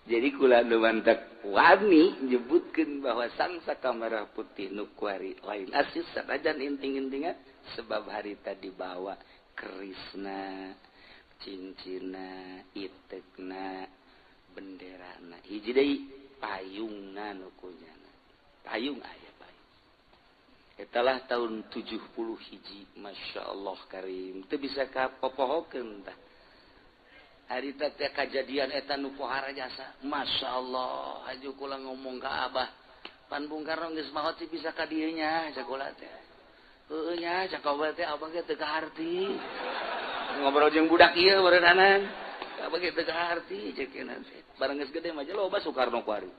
Jadi kula nu mantak wani nyebutkeun bahwa sang saka merah putih nu kuari lain asis sanajan inting-intingan sebab harita dibawa kerisna, cincina, itekna, benderana. Hiji deui payungna nu kunyana. Payung aya payung. Etalah tahun 71, Masya Allah karim. Teu bisa kapopohokeun tah. Harita teh kajadian eta nu pohara jasa. Masya Allah, haju kula ngomong ka Abah. Pan Bung Karno geus maot sih bisa ka dieu nya sakola teh. Heueuh nya cakap teh abah ge teu kaharti. Ngobrol jeung budak ieu barenanan. Abah ge teu kaharti ceuk teh. Bareng geus gede mah loba Soekarno kuari.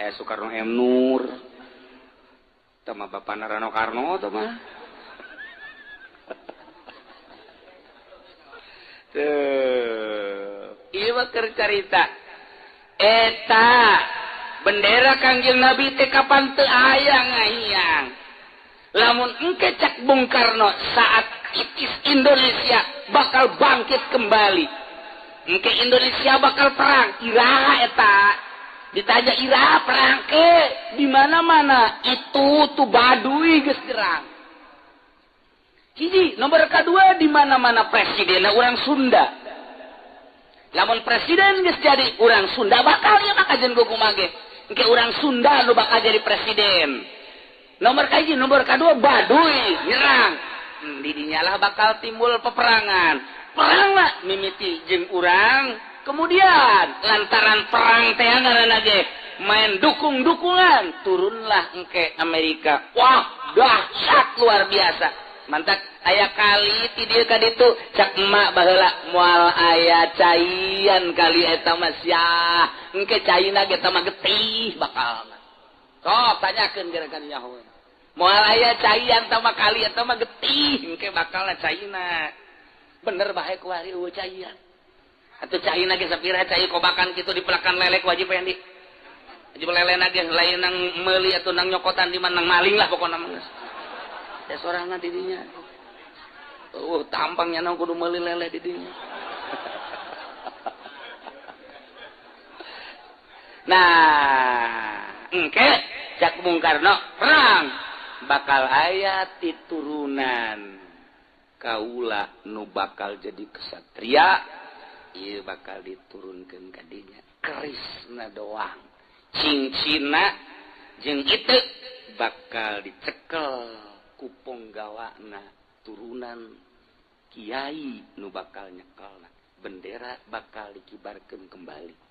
Aya Soekarno M Nur. Tah mah bapana Rano Karno tah mah. Tuh, ieu mah keur carita. Eta bendera Kangjeng Nabi teh kapan teu aya ngahiyang. Lamun engke cak Bung Karno saat itis Indonesia bakal bangkit kembali. Engke Indonesia bakal perang, iraha eta. Ditanya iraha perang ke di mana-mana itu tuh Baduy geus nyerang. Hiji, nomor kedua di mana-mana presidenna urang Sunda. Lamun presiden geus jadi urang Sunda bakal ieu mah kajen kumaha ge. Engke urang Sunda nu bakal jadi presiden. Nomor kahiji, nomor kedua Baduy nyerang. Di dinyalah bakal timbul peperangan. Perang lah mimiti jeung urang. Kemudian lantaran perang teh ngaranna ge main dukung-dukungan, turunlah engke Amerika. Wah, dahsyat luar biasa. Mantak aya kali ti dieu ka ditu cak emak baheula moal aya caian kali eta mah sia. Engke caina ge eta mah getih bakal. Sok tanyakeun gerakan nyaho. Moal aya caian ta mah kali eta mah getih engke bakalna caina. Bener bae kuari eueuh caian. Atuh caina ge sapira cai kobakan kitu dipelakan lelek wajib yang di. Wajib lelena ge lain nang meuli atuh nang nyokotan di mana nang maling lah pokona mah geus. Ya sorangan didinya. Oh, tampangnya nang kudu meuli lele didinya. Nah, engke cak Bung Karno perang bakal aya titurunan kaula nu bakal jadi kesatria, ieu bakal diturunkeun ka dinya. Kerisna doang, cincina jeung itu bakal dicekel ku ponggawana turunan kiai nu bakal nyekelna, bendera bakal dikibarkeun kembali.